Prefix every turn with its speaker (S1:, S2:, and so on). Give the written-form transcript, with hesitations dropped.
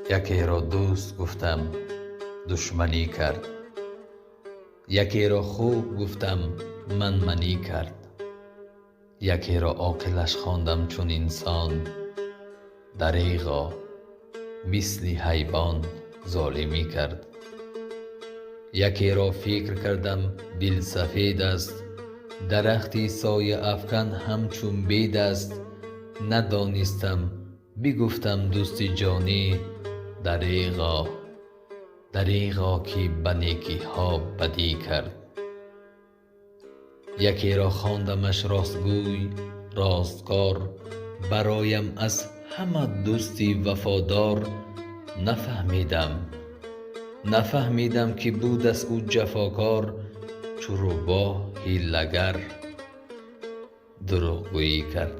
S1: Якеро дӯст гуфтам, душманӣ кард. Якеро хуб гуфтам, манманӣ кард. Якеро оқилаш хондам чун инсон, дареғо мисли ҳайвон золимӣ кард. Якеро фикр кардам дилсафед аст, дарахти сояафкан ҳамчун бед аст. Надонистам, бигуфтам дӯсти ҷонӣ, дареғо, дареғо, ки ба некиҳо бадӣ кард. Якеро хондамаш ростгӯй, росткор, бароям аз ҳама дӯсти вафодор. Нафаҳмидам, нафаҳмидам, ки будаст ӯ ҷафокор, чу рӯбоҳ ҳилагар дурӯғгӯӣ кард.